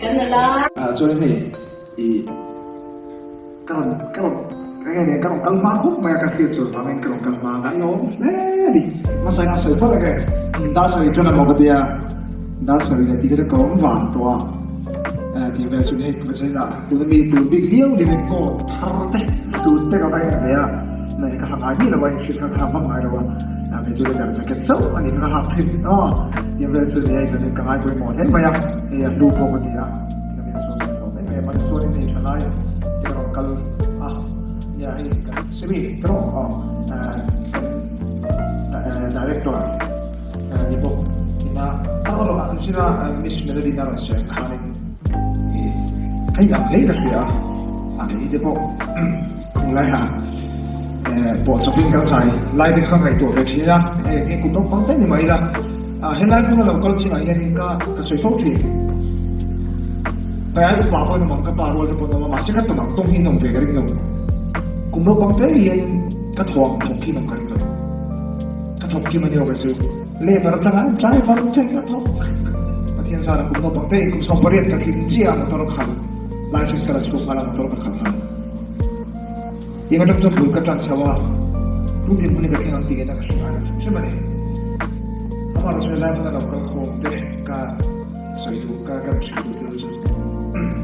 Chuan hei i ka rawn ka rawn eng nge ka rawn kal hma khawp mai a ka hriat sual vangin ka rawn kal hma a lawm hle a ni. Hmasa in a sawi phawt ang e dar sarih chuan a maw ka tia dar sarih leh tih kha chu ka awm vang tawh a tih vel chuan hei vawiin ah tuna mi tur bik liau liau in coat thar te suit te ka va en ve a nai ka ha ngai miah lo a inhrilh kha ka ha vak ngai lo a kei chu leather jacket chauh a ni kha ka hak thin aw tih vel chu ni a zanin ka ngai pawimawh hle mai a hei a hlu pawh ka ti a tina min sawn leh hlawm em em a tichuan in hei tha lai te ka rawn kal a nia hei kan semi te rawh aw kan director ni bawk ina a rawn an zira Miss Melody na rawn sawi ang khanin hei ang hle ka hria a a kei te pawh Tunlai ha pawh chawpin kan zai lai te kha ngaihtuah ve thin a, hei eng kum naupang te ni mai ila, helai hmuna lo kal chinah hianin ka ka sawi fo thin. Kai ai upa pawhin awm ang, ka pa rual te pawhin awm a, mahse ka tum ang tawng hi in awm ve ka ring lo. Kum naupang te hianin ka thaw ang thawk hi in awm ka ring lo. Ka thawk kim a ni awm e chu. Labour atanga driver thleng ka thawk. Pathian zara kum naupang te in kum 18 ka tling chiah a motor khalh license ka la chhuak nghal a motor ka khalh nghal. Tiang atang chuan bul ka tan chho a, tun dinhmun hi ka thleng ang tih ena ka hre ngai lo hrim hrim a ni. Amaherawh chu helai hmuna lo kal khawm te ka sawi duh ka ka hrilh duh chu chu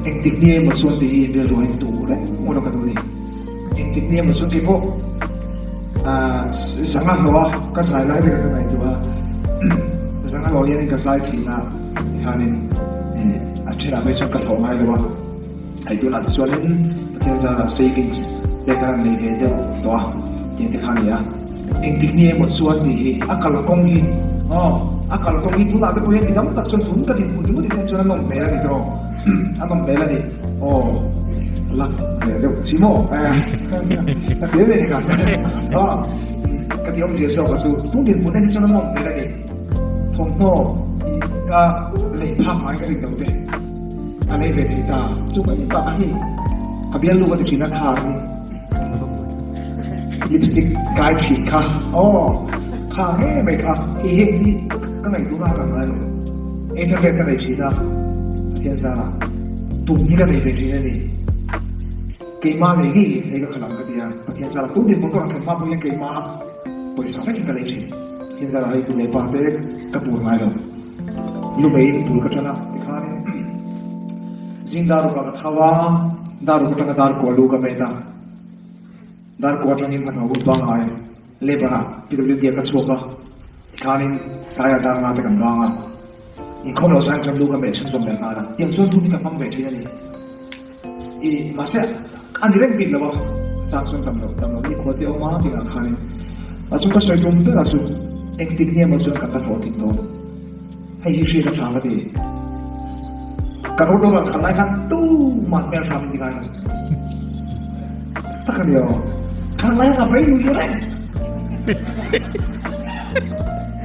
engtik ni emaw chuan tih hi inrilru a intu reng ngawt a ka duh a ni. Engtik ni emaw chuan keipawh ah zanga hlawh a ka zai lai vek a ka ngaihtuah a, zanga hlawh hianin ka zai thin a tikhanin a thenah phei chuan ka hlawh ngai lo a. Hei tunah te chuanin Pathian zara savings te kan han nei ve deuh tawh a tih te kha a ni a. Engtik ni emaw chuan tih hi a kalkawng hi aw a kalkawng hi tunah te pawh hian mi tam tak chuan tun ka dinhmun ringawt in hian chuan a nawm hmel a ni tawh a nawm hmel a ni aw lak ve deuh chi maw ka ti em em kha aw ka ti awmzia zawk a chu tun dinhmun en hi chuan a nawm hmel a ni thawmhnaw ka lei phak ngai ka rin lo te. A nei ve thei ta. Chu mai bak a hi ka bialnu ka ti thin a thar hi lipstick kai thin kha aw kha nge mai kha hi heng hi ka ngaihtuah na ka ngai lo internet ka nei thin a Pathian zara tum hi ka nei ve thin a ni keimah nei ngei ngei thei ka khalang ka ti a Pathian zara tun dinhmun ka rawn thlen hma pawh hian keimah pawisa vekin ka lei thin Pathian zara hei tu leh pa te ka pur ngai lo. Lumeiin bul ka ṭan a, tikhanin zing dar rukah ka tho a, dar ruk aṭanga dar kua lu ka met a, dar kua aṭangin hnathawh hun pangngai labour ah PWD ah ka chhuak a, tikhanin tlaiah dar nga te kan bang a, inkhawm loh zaiin chuan lu ka meh chhunzawm leh nghal a, tiang chuan hun hi ka hmang ve ṭhin a ni. I mahse a ni reng bik lo a, chang chuan dam loh dam loh nikhua te a awm a tingah khanin a chu ka sawi tum ber a chu engtik ni emaw chuan kan la hlawhtling dawn. Hei hi hriat a tha ka ti. Ka road roller khalh lai khan tumah hmel tha min ti ngai lo. Tak a ni aw. Khalh lai ka vei lui reng.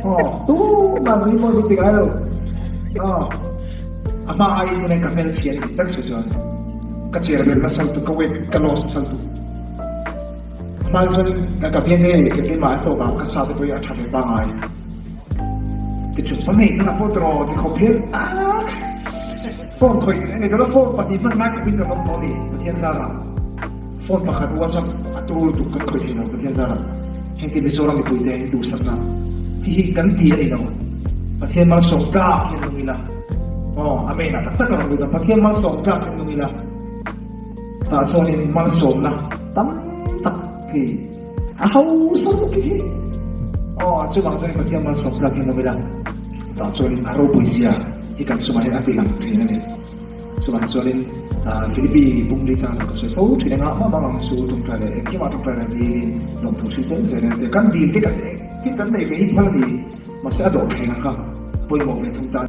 Aw tumah nui mawi min ti ngai lo. Aw. A hma aiin tunah ka hmelchhia ni tak si chuan ka cher vel nasa lutuk, ka weight ka loss nasa lutuk. A hma chuan ka bian hei ka keimah an tawk ah ka sa te pawh hi a tha ve pangai. Ti chung pawn hei tunah pawh tiraw ti khawp hian aak phone khawih engei tawh la phone pahnih hman ngai khawpin kan awm tawh a ni Pathian zarah phone pakhat WhatsApp a turu lutuk kan khawih thei lo Pathian zarah heng te Mizoram mipui te duhsakna hi hi kan ti a ni lo Pathian malsawm tlak hian nung ila. Aw, Amen a tak tak a rawn lut a, Pathian malsawm tlak in nung ila, tah chuanin malsawmna tam tak hi a hausa lutuk hi. Aw, chuvang chuanin Pathian malsawm tlak in nung ila, tah chuanin a ropui zia hi kan chungah hian a ti lang thin a ni. Chuvang chuanin Philippi bungli chang ka sawi fo thin engah mah mang ang chu tawngtai leh engkimah tawngtai leh dilin lawmthu hrilh tel zel a ni. Kan dil te kan kan nei ve hi phal a ni, mahse a dawhthleng kha pawimawh ve thung ta.